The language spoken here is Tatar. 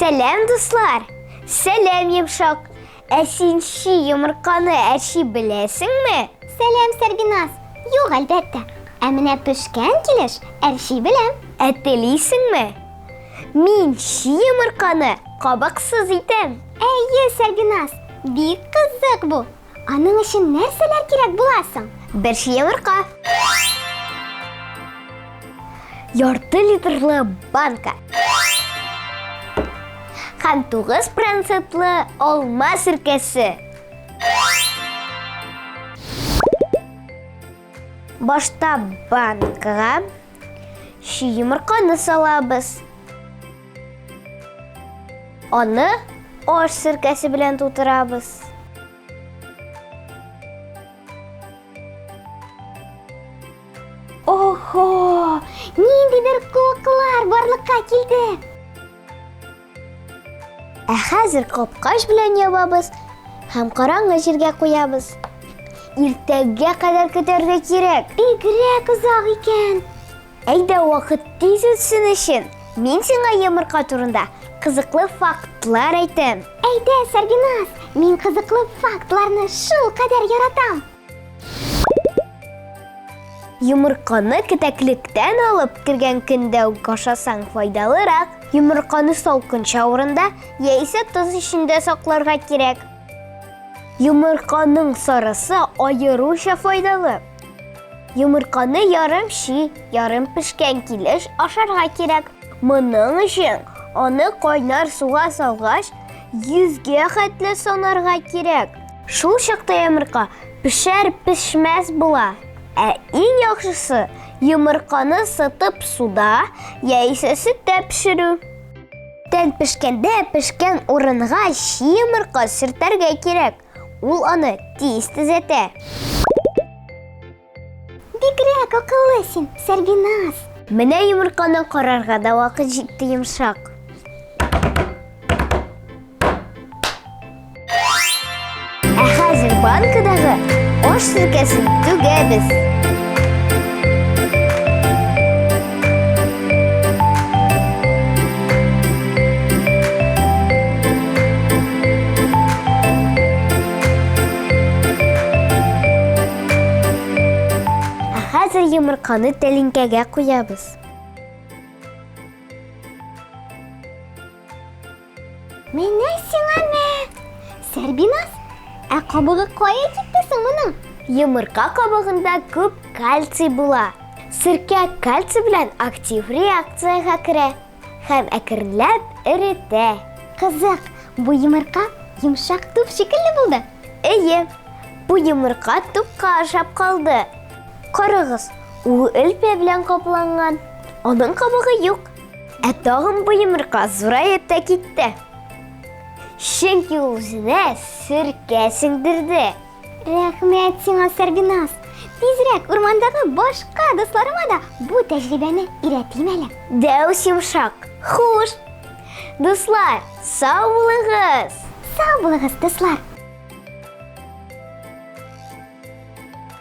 Сәлам, дуслар! Сәлам, йомшак! Ә син чи йомырканы әрчи беләсеңме? Сәлам, Сәрбиназ! Юк, әлбәттә. Ә менә пешкән килеш әрчи беләм. Ә телисеңме? Мин чи йомырканы кабыксыз итәм. Әйе, Сәрбиназ, бик кызык бу. Аның өчен нәрсәләр кирәк була соң? Бер чи йомырка. Ярты литрлы банка. Һәм 9 процентлы алма сиркәсе. Башта банкага чи йомырканы салабыз. Аны аш сиркәсе белән тутырабыз. Охо! Ниндидер куаклар барлыкка килде. Ә хәзер капкач белән ябабыз һәм караңгы җиргә куябыз. Иртәгә кадәр көтәргә кирәк. Бигрәк озак икән. Әйдә вакыт тиз үтсен өчен, мин сиңа йомырка турында кызыклы фактлар әйтәм. Әйдә, Сәрбиназ, мин кызыклы фактларны шулкадәр яратам. Йомырканы кетәклектән алып кергән көндә үк ашасаң файдалырак. Йомырканы салкынча урында яисә тоз эчендә сакларга кирәк. Йомырканың сарысы аеруча файдалы. Йомырканы ярым чи, ярым пешкән килеш ашарга кирәк. Моның өчен аны кайнар суга салгач, йөзгә хәтле санарга кирәк. Шул чакта йомырка пешәр-пешмәс була. Ә иң яхшысы, йомырканы сытып суда яисә сөттә пешерү. Тән пешкәндә пешкән урынга чи йомырка сөртәргә кирәк. Ул аны тиз төзәтә. Бигрәк акыллы син, Сәрбиназ. Менә йомырканы карарга да вакыт җитте йомшак. Ә хәзер банкадагы аш серкәсен түгәбез. Ә хәзер йомырканы тәлинкәгә куябыз. Менә сиңа мә! Сәрбиназ, ә кабыгы кая китте соң моның? Йомырка кабыгында күп кальций була. Сиркә кальций белән актив реакциягә керә һәм әкренләп эретә. Кызык, бу йомырка йомшак туп шикелле булды. Әйе, бу йомырка тупка ошап калды. Карагыз, ул элпә белән капланган. Аның кабыгы юк. Ә тагын бу йомырка зураеп та китте. Чөнки ул үзенә серкә сеңдерде. Рәхмәт сиңа, Сәрбиназ. Тизрәк урмандагы башка дусларыма да бу тәҗрибәне өйрәтим әле. Дәүс йомшак. Хуш! Дуслар, сау булыгыз! Сау булыгыз, дуслар!